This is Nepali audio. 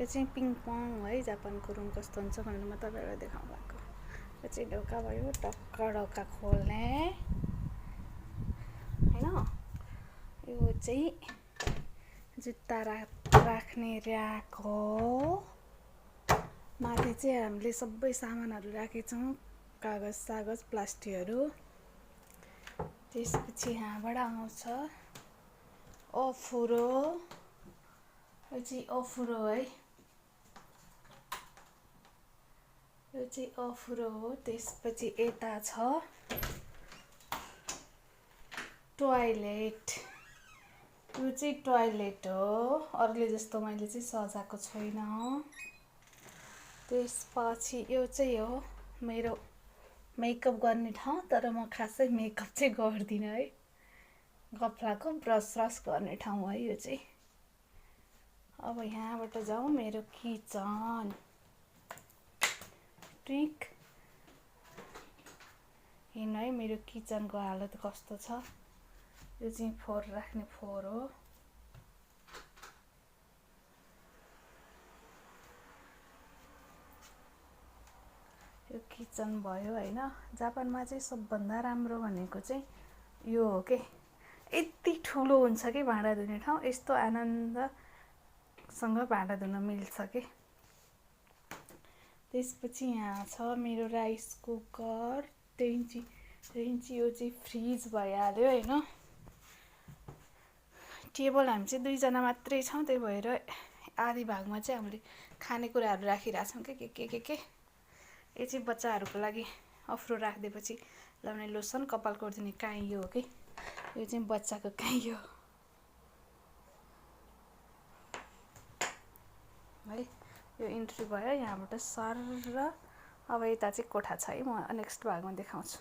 यो चाहिँ पिङपङ है, जापानको रुम कस्तो हुन्छ भनेर म तपाईँहरूलाई देखाउँ भएको। यो चाहिँ ढोका भयो, टक्क ढोका खोल्ने हैन। यो चाहिँ जुत्ता राख्ने र्याक हो। माथि चाहिँ हामीले सबै सामानहरू राखेछौँ, कागज सागज प्लास्टिकहरू। त्यसपछि यहाँबाट आउँछ अफुरो। यो चाहिँ अफुरो है, यो चाहिँ अफुरो हो। त्यसपछि यता छ टोयलेट। यो चाहिँ टोयलेट हो, अरूले जस्तो मैले चाहिँ सजाएको छैन। त्यसपछि यो चाहिँ हो मेरो मेकअप गर्ने ठाउँ, तर म खासै मेकअप चाहिँ गर्दिनँ है। गफलाको ब्रस गर्ने ठाउँ है यो चाहिँ। अब यहाँबाट जाउँ मेरो किचन। ट्रिक हेर्नु है मेरो किचनको हालत कस्तो छ। यो चाहिँ फोहोर राख्ने फोहोर हो। यो किचन भयो हैन। जापानमा चाहिँ सबभन्दा राम्रो भनेको चाहिँ यो हो के, यति ठुलो हुन्छ कि भाँडा धुने ठाउँ, यस्तो आनन्दसँग भाँडा धुन मिल्छ के। त्यसपछि यहाँ छ मेरो राइस कुकर, डेन्ची। यो चाहिँ फ्रिज भइहाल्यो हैन। टेबल हामी चाहिँ दुईजना मात्रै छौँ, त्यही भएर आधी भागमा चाहिँ हामीले खानेकुराहरू राखिरहेछौँ के। यो चाहिँ बच्चाहरूको लागि अफ्रो राखिदिएपछि लाउने लोसन, कपाल कोर्दिने काइयो हो कि। यो चाहिँ बच्चाको काइयो है। यो इन्ट्री भयो, यहाँबाट सर। अब यता चाहिँ कोठा छ है, म नेक्स्ट भागमा देखाउँछु।